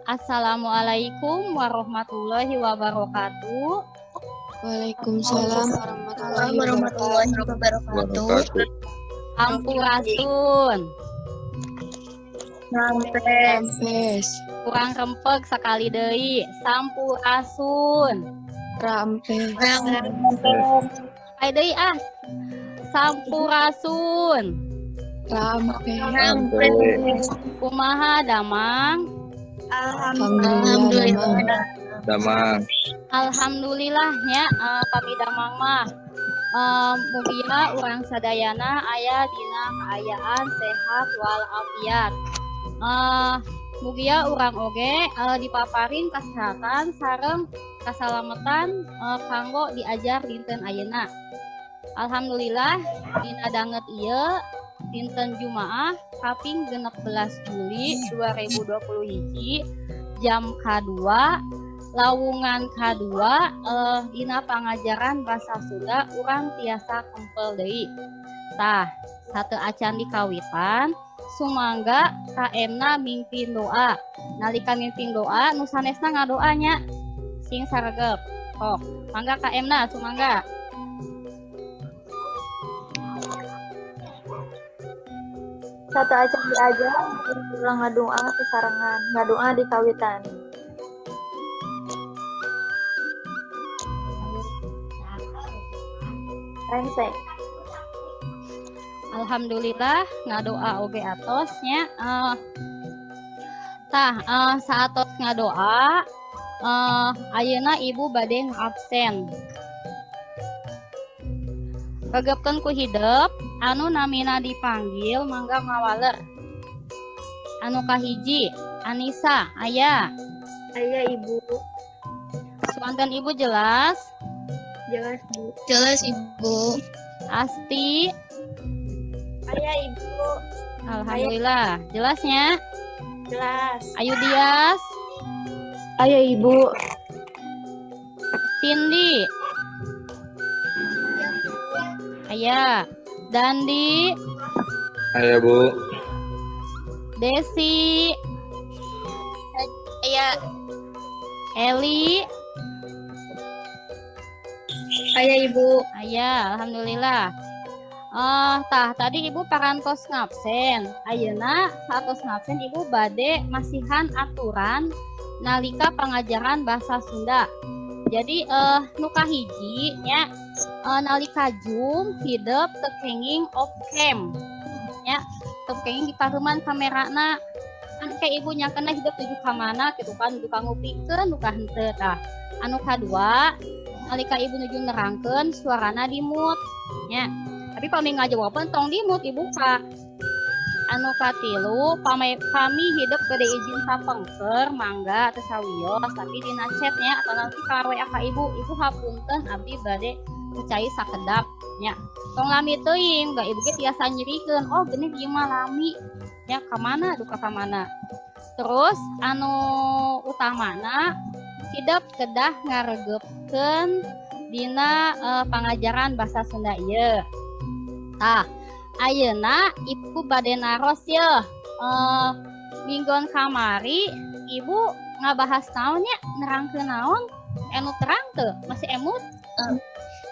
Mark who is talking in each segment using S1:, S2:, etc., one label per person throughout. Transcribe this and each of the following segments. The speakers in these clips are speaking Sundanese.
S1: Assalamualaikum warahmatullahi wabarakatuh.
S2: Waalaikumsalam warahmatullahi wabarakatuh.
S1: Sampurasun.
S2: Rampes.
S1: Kurang rempeg sekali deui. Sampurasun.
S2: Rampes.
S1: Ayo deui ah. Sampurasun.
S2: Rampes.
S3: Rampes.
S1: Kumaha damang?
S2: Alhamdulillah.
S3: Damang.
S1: Alhamdulillahnya pami damang mah. Mugia urang sadayana aya dina kaayaan sehat walafiat. Mugia urang oge dipaparin kesehatan sareng kasalamatan kanggo diajar dinten ayeuna. Alhamdulillah dina danget ieu dinten Jumaah kaping 16 Juli 2021 jam K2 lawungan K2 dina pangajaran bahasa Sunda urang tiasa kempel deui. Tah, satu acan dikawitan sumangga KM-na mimpin doa. Nalika mimpin doa nu sanesna ngadoanya sing saregep. Sok, mangga KM-na sumangga.
S4: Satu acan diajar ulang ngadoa sesarengan, ngadoa di kawitan. Rengsek.
S1: Alhamdulillah ngadoa oge atos nya. Tah saatos ngadoa ayeuna ibu bade ngabsen. Regepkeun ku hidep anu namina dipanggil mangga ngawaler. Anu kahiji Anissa aya.
S4: Aya ibu.
S1: Suanten ibu jelas?
S4: Jelas bu.
S2: Jelas ibu.
S1: Asti.
S4: Aya ibu.
S1: Alhamdulillah. Jelasnya?
S4: Jelas.
S1: Ayu Dias.
S2: Aya ibu.
S1: Cindy. Aya. Dandi.
S3: Aya bu.
S1: Desi.
S2: Aya.
S1: Eli.
S4: Aya ibu.
S1: Aya, alhamdulillah. Tah tadi ibu parantos ngabsen. Ayeuna saatos ngabsen ibu bade masihan aturan nalika pangajaran bahasa Sunda. Jadi nu kahiji nya nalika Zoom hidep teu kenging off cam nya, teu kenging dipareuman kamerana. Kan kayak ibu nyangkena hidep tuju ka mana kitu kan, nuju ka ngupikeun nu ka henteu tah. Anu kadua nalika ibu nuju nerangkeun suarana di mute nya. Tapi pami ngajawaban tong di mute ibu ka. Anu katilu pami hidep bade izin sapengker mangga teu sawios tapi dina chat nya atau nanti ka WA ka ibu, ibu hapunten abdi bade percaya sakedap nya. Tong lami teuing da ibu ge tiasa nyerikeun, oh geuning ieu mah lami nya ka mana duka ka mana. Terus anu utamana hidep kedah ngaregepkeun dina pangajaran bahasa Sunda ieu. Tah, ayeuna ibu bade naros yeuh. Minggon kamari ibu ngabahas naon nya, nerangkeun naon? Anu terang teu? Masih emut?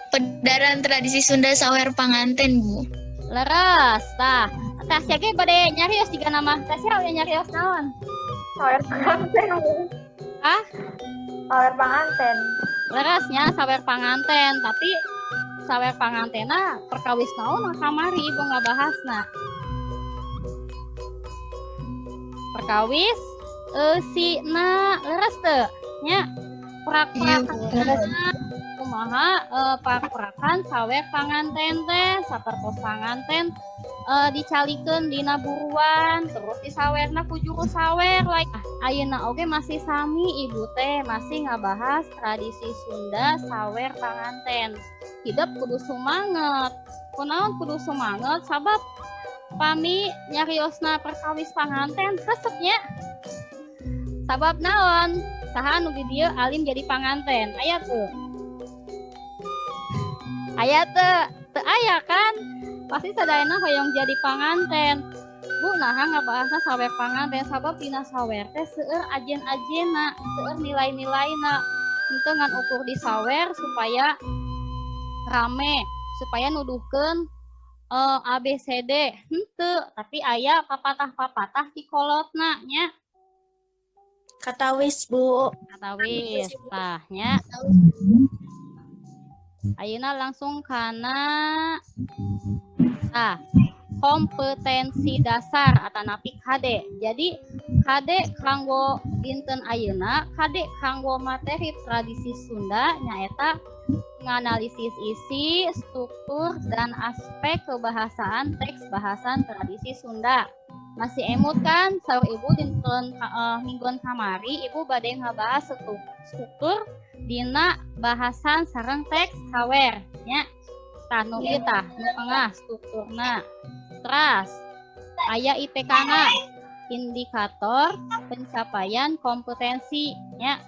S2: Pedaran tradisi Sunda sawer panganten, Bu.
S1: Leres, tah. Tasya ge bade nyarios jiga nama. Tasya we nyarios naon?
S4: Sawer panganten, Bu.
S1: Hah?
S4: Sawer panganten.
S1: Leresnya sawer panganten, tapi sawer pangantena perkawis naon kamari ibu ngabahasna. Perkawis eusina leres teu nya? Prak-prakan kumaha prak-prakan sawer panganten teh sapertos panganten dicalikeun dina buruan terus disawerna ku juru sawer lain. Ayeuna oge masih sami ibu teh masih ngabahas tradisi Sunda sawer panganten. Hidep kudu sumanget. Kunaon kudu sumanget? Sabab pami nyariosna perkawis panganten resep nya. Sabab naon? Saha nu di dieu alim jadi panganten? Aya teu? Aya teu? Teu aya kan? Pasti sadayana hoyong jadi panganten. Bu, naha ngabahasna sawer panganten? Sabab dina sawer teh seueur ajen-ajenna, seueur nilai-nilaina. Henteu ngan ukur di sawer supaya rame, supaya nuduhkeun A B C D. Henteu, tapi aya papatah-papatah di kolotna nya.
S5: Katawis, Bu.
S1: Katawis, tah nya. Ayeuna langsung kana tah kompetensi dasar atanapi KD. Jadi KD kanggo dinten ayeuna, KD kanggo materi tradisi Sunda nyaeta menganalisis isi, struktur, dan aspek kebahasaan teks bahasan tradisi Sunda. Masih emut kan saur ibu dinten mingguan kamari ibu bade ngabahas struktur dina bahasan sareng teks sawer nya. Tah nu ieu tah nu tengah strukturna. Teras aya IPK-na, indikator pencapaian kompetensi nya.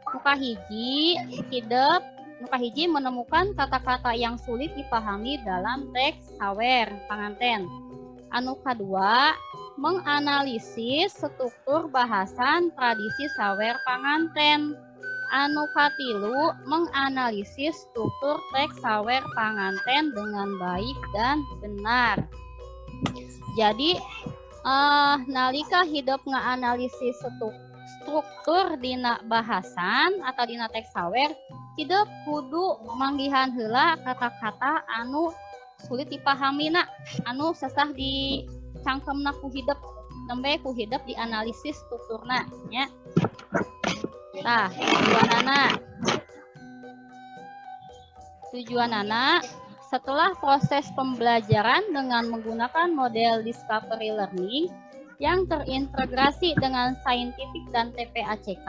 S1: Nu kahiji hidep, nu kahiji menemukan kata-kata yang sulit dipahami dalam teks sawer panganten. Anu kadua menganalisis struktur bahasan tradisi sawer panganten. Anu katilu menganalisis struktur teks sawer panganten dengan baik dan benar. Jadi nalika hidup nganalisis struktur dina bahasan atau dina teks sawer, hidup kudu manggihan heula kata-kata anu sulit dipahami na, anu sesah dicangkemna ku hidep, nembe ku hidep dianalisis strukturna nya. Tah, tujuanana setelah proses pembelajaran dengan menggunakan model discovery learning yang terintegrasi dengan saintifik dan TPACK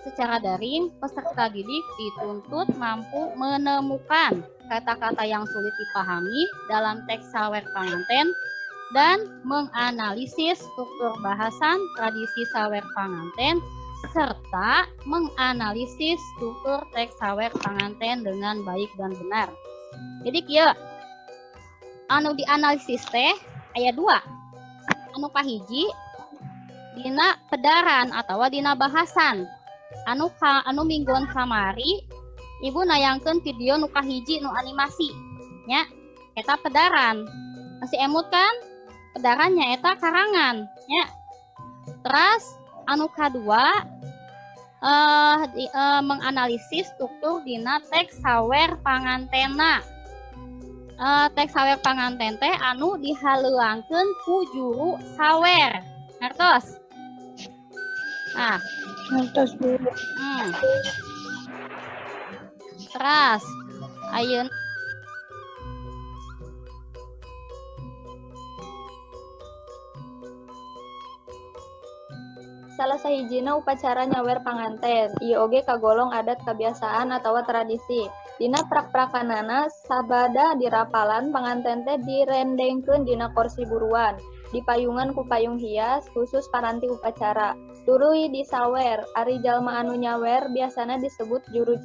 S1: secara daring, peserta didik dituntut mampu menemukan kata-kata yang sulit dipahami dalam teks sawer panganten dan menganalisis struktur bahasan tradisi sawer panganten serta menganalisis struktur teks sawer panganten dengan baik dan benar. Jadi kieu anu dianalisis teh aya dua. Anu kahiji dina pedaran atawa dina bahasan. Anu mingguan kamari ibu nayangkeun video nu kahiji nu animasi nya, eta pedaran. Masih emut kan? Pedarannya eta karangan nya. Terus anu kadua menganalisis struktur dina teks sawer pangantena. Teks sawer panganten teh anu dihaleuangkeun ku juru sawer. Ngartos? Nah,
S4: ngartos, Bu.
S1: Teras ayeuna
S4: salah sahijina upacara nyawer panganten. Ieu oge kagolong adat kebiasaan atawa tradisi. Dina prak-prakanana sabada dirapalan panganten teh direndengkeun dina kursi buruan, dipayungan ku payung hias khusus paranti upacara. Tuluy disawer, ari jalma anu nyawer biasana disebut juru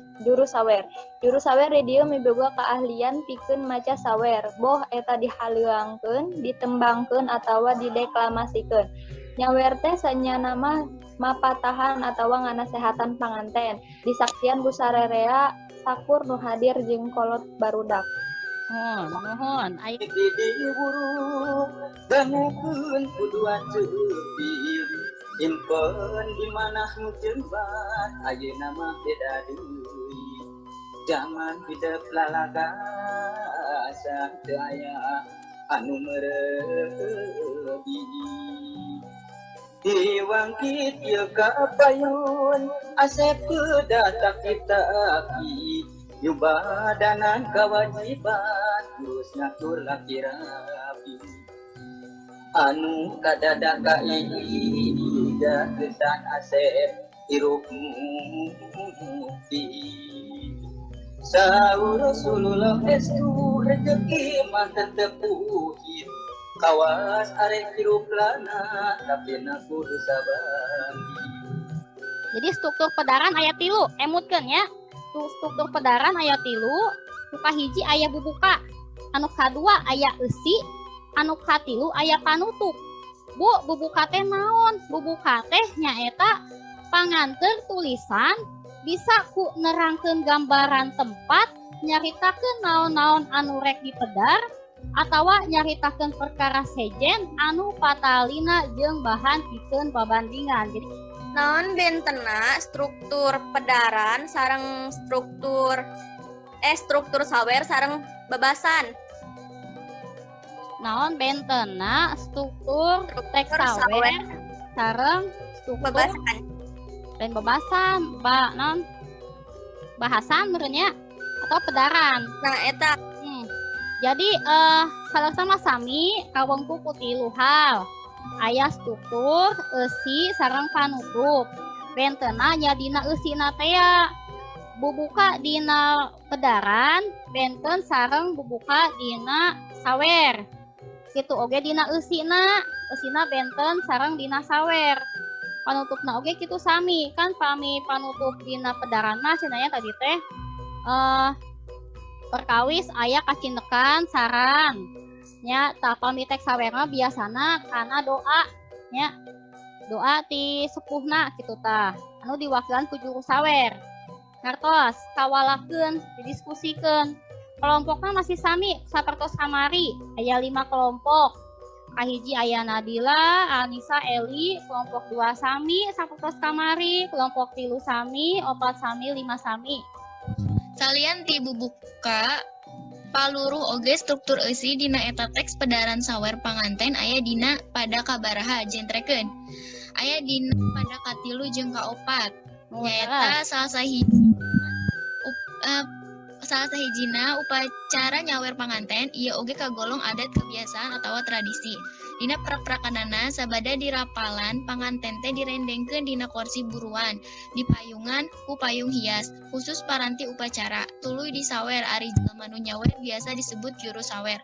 S4: sawer. Juru sawer di dieu miboga keahlian pikeun maca sawer, boh eta dihaleuangkeun, ditembangkeun atawa dideklamasikeun. Nyawer teh sanyana mah mapatahan atawa nganasehatan panganten, disaksian ku sarerea sakur nu hadir jeung kolot barudak.
S1: Nuhun, ayo.
S6: Diburu dangukeun kuduan ceutir, impen di manah nu jembat, ayeuna mah beda deui. Zaman hidup lalagasa teu aya anu mereubi. Diwangkit ieu ka payun, asep kedah taki-taki, yubadanan kewajiban, terus ngatur laki rapi. Anu kadada kaida kesan asep hirup mukti. Saur Rasulullah estu rezeki mah tetep uhit kawas arek hirup lana tapi na kudu sabar.
S1: Jadi struktur pedaran aya 3, emutkeun ya. Struktur pedaran aya 3, nu kahiji aya bubuka, anu kadua aya eusi, anu katilu aya panutup. Bu, bubuka teh naon? Bubuka teh nyaeta panganteur tulisan bisa ku nerangkeun gambaran tempat, nyaritakeun naon-naon anu rek dipedar, atawa nyaritakeun perkara sejen anu patalina jeung bahan pikeun babandingan. Jadi
S5: naon bentena struktur pedaran sareng struktur sawer sareng babasan.
S1: Naon bentena struktur teks sawer sareng struktur
S5: babasan.
S1: Dan babasan, naon bahasan menurutnya atau pedaran.
S5: Nah, eta.
S1: Jadi salah sama sami kawengku ku tilu hal. Aya struktur eusi sareng panutup. Bentena nya dina eusina teh bubuka dina pedaran, benten sareng bubuka dina sawer. Kitu oge dina eusina, eusina benten sareng dina sawer. Panutupna oge kitu sami kan pami panutup dina pedaran mah cenah tadi teh perkawis aya kacindekan saran nya. Tah pami teks sawerna biasana kana doa nya, doa ti sepuhna kitu tah anu diwakilan ku juru sawer. Ngartos kawalakeun didiskusikeun. Kelompokna masih sami sapertos kamari, aya 5 kelompok. Kahiji aya Nadila, Anissa, Eli, kelompok 2 sami sapertos kamari, kelompok 3 sami, 4 sami, 5 sami.
S2: Salian ti bubuka paluruh oge struktur eusi dina eta teks pedaran sawer panganten aya dina pada kabaraha jentrekeun. Aya dina pada katilu jeung kaopat. Nyaeta salah sahijina upacara nyawer panganten ieu oge kagolong adat kebiasaan atawa tradisi. Dina prak-prakanana sabada dirapalan panganten teh direndengkeun dina korsi buruan, dipayungan ku payung hias, khusus paranti upacara. Tuluy disawer ari jelema nu nyawer biasa disebut juru sawer.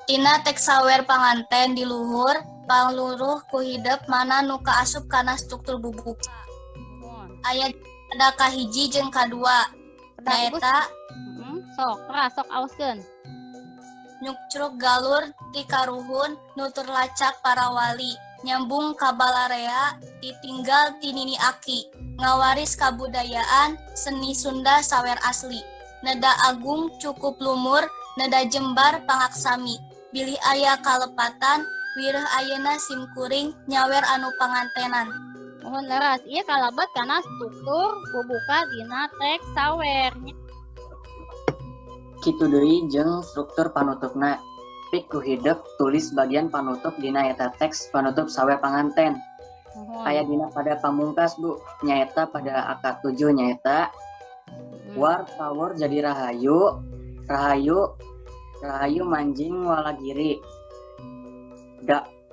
S7: Tina teks sawer panganten di luhur, pangluruh ku hidep mana nu kaasup kana struktur bubuka. Aya ada kahiji jeung kadua. Naeta
S1: sok keras sok auskeun.
S7: Nyukcruk galur ti karuhun nutur lacak para wali, nyambung ka balarea ditinggal ti nini aki, ngawaris kabudayaan seni Sunda sawer asli. Neda agung cukup lumur, neda jembar pangaksami, bilih aya kalepatan wireh ayeuna simkuring nyawer anu pangantenan.
S1: Mohon leras, ieu kalebet kana struktur bubuka dina teks sawer.
S8: Kitu deui jeung struktur panutupna. Pik ku hidep tulis bagian panutup dina eta teks panutup sawer panganten. Aya dina pada pamungkas Bu, nyaeta pada akar 7 nyaeta war power jadi rahayu, rahayu, rahayu manjing walagiri.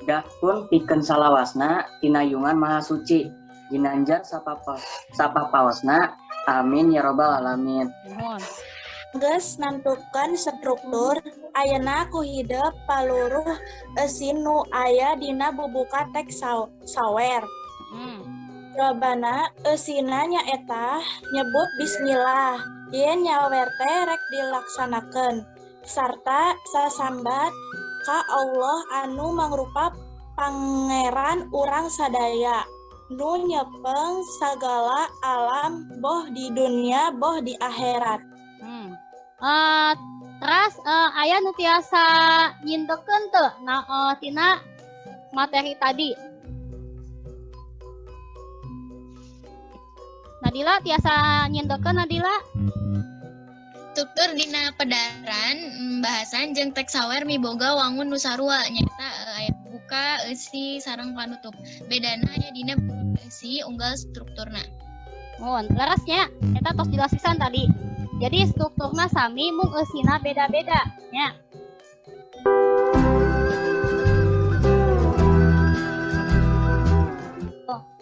S8: Dah pun pikeun salawasna tinayungan maha suci ginanjar sapapaosna amin ya robbal alamin.
S9: Geus nantukeun struktur ayeuna ku hidep paluruh eusi nu aya dina bubuka teks sawer. Jawabana eusina nyaeta nyebut bismillah yen nyawer teh rek dilaksanakeun sarta sasambat ka Allah anu mangrupa pangeran urang sadaya nu nyepeng sagala alam boh di dunia boh di akhirat.
S1: Terus aya nu tiasa nyindekeun teu nah, tina materi tadi. Nadila tiasa nyindekeun Nadila?
S2: Struktur dina pedaran bahasan jeung teks sawer miboga wangun nu sarua nyaeta aya buka eusi sareng panutup. Bedana aya dina eusi unggal strukturna.
S1: Mohon leresnya eta tos jelas pisan tadi. Jadi strukturna sami mung eusina beda-beda nya.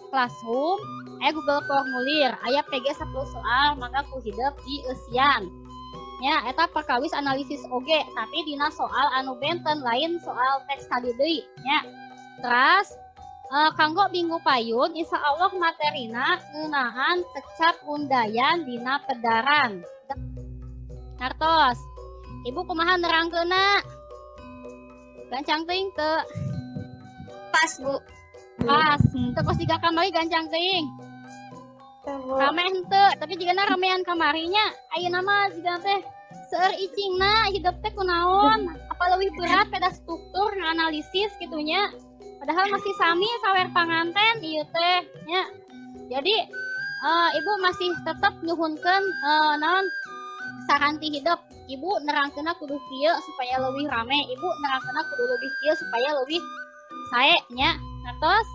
S1: Classroom aya Google Formulir, aya PG 10 soal mangga ku hidep di eusian. Ya, eta perkawis analisis oge, tapi dina soal anu benten, lain soal teks tadi deui nya. Terus kanggo minggu payun insya Allah materina ngeunaan kecap undayan dina pedaran. Ngartos. Ibu kumaha nerangkeunna? Gancang teuing teu?
S5: Pas, Bu.
S1: Pas, teu kos jiga kamari gancang teuing. Rame henteu, tapi jigana ramean kamarinya. Ayeuna mah jiga teh seueur icingna hidup teh kunaon? Apa leuwih berat pada struktur analisis gitunya. Padahal masih sami sawer panganten ieu teh nya. Jadi ibu masih tetap nyuhunkeun naon saran ti hidup. Ibu nerangkeunna kudu kieu supaya leuwih rame. Ibu nerangkeunna kudu leuwih kieu supaya leuwih sae nya. Ngartos?